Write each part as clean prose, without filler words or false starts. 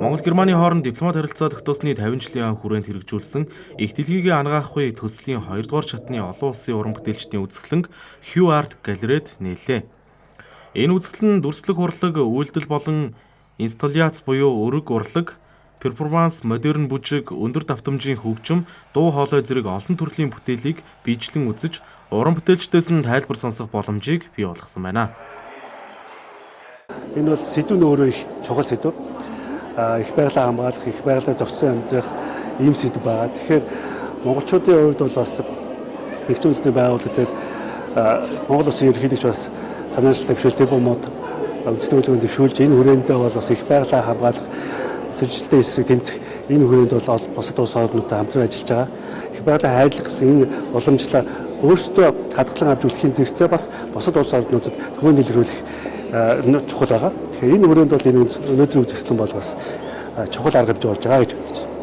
Монгол Германы хооронд дипломат харилцаа тогтоосны 50 жилийн хүрээнд хэрэгжүүлсэн их дэлхийгээ анагаахуй төслийн 2 дугаар шатны олон улсын уран бүтээлчдийн үзэсгэлэнг Hue Art галерейд нээлээ. Энэ үзэсгэлэн нь дүрслэх урлаг, үйлдэл болон инсталляц буюу өрөг урлаг, перформанс, модерн бүжиг, өндөр давтамжийн хөгжим, дуу хоолой зэрэг олон төрлийн бүтээлийг биечлэн үзэж, уран бүтээлчдээс нь тайлбар сонсох боломжийг бий болгосон байна. Энэ бол сэдв нь өөрөө их чухал сэдв. Их байгалаа хамгаалах, их байгалаа зохицон амьдрах ийм сэдв байгаа. Тэгэхээр монголчуудын хувьд бол бас нэгдсэн үндэсний байгууллага дээр Монгол улсын ерөнхийлөгч бас санаачлал дэвшүүл тэрбумууд үндэсний хөдөлгөөнд дэвшүүлж энэ хүрээндээ бол бас их байгалаа хамгаалах, сэржилттэй эсрэг тэмцэх энэ хүрээнд бол бусад улс орнуудтай хамтран ажиллаж байгаа. Их байгалаа хайрлах гэсэн энэ уламжлалаа өөрсдөө хадгалан авч үлдэхийн зэрэгцээ бас бусад улс орнуудад төгөөн дэлгэрүүлэх чухал байгаа. Тэгэхээр энэ хүрээнд бол энэ өнөөдрийн үзэсгэлэн бол бас чухал арга хэмжээ болж байгаа гэж үзэж байна.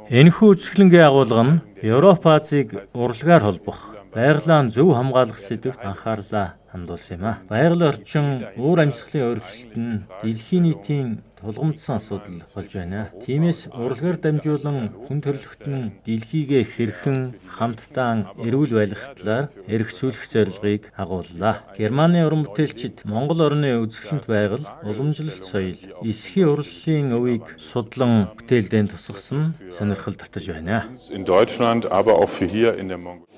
Энэхүү үзэсгэлэнгийн агуулга нь Европ Азийг урлагаар холбох, байгалаа зөв хамгаалах сэдэвт анхаарлаа хандуулсан юм а. Байгалийн орчин, уур амьсгалын өөрчлөлт нь дэлхийн нийтийн тулгамдсан асуудал болж байна. Тиймээс урлагаар дамжуулан хүн төрөлхтөн дэлхийгээ хэрхэн хамтдаа эрүүл байлгах талаар эргэцүүлэх зорилгыг агууллаа. Германы уран бүтээлчид Монгол орны үзэсгэлэнт байгаль, уламжлалт соёл, эсхийн урлалын өвийг судлан бүтээлдээ тусгасан сонирхол татаж байна. In Deutschland, aber auch für hier in der Mongolei.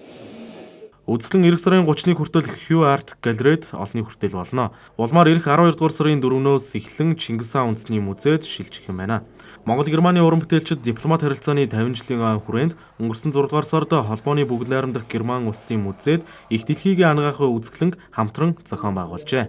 Үзэсгэлэн ирэх сарын 30-ны хүртэл Hue Art галерейд олонний хүртэл болно. Улмаар ирэх 12 дугаар сарын 4-өөс эхлэн Чингис хаан үндэсний музейд шилжих юм байна. Монгол Германы уран бүтээлчид дипломат харилцааны 50 жилийн хүрээнд өнгөрсөн 6 дугаар сард холбооны бүгд найрамдах Герман улсын музейд их дэлхийгээ анагаахуй үзэсгэлэнг хамтран зохион байгуулжээ.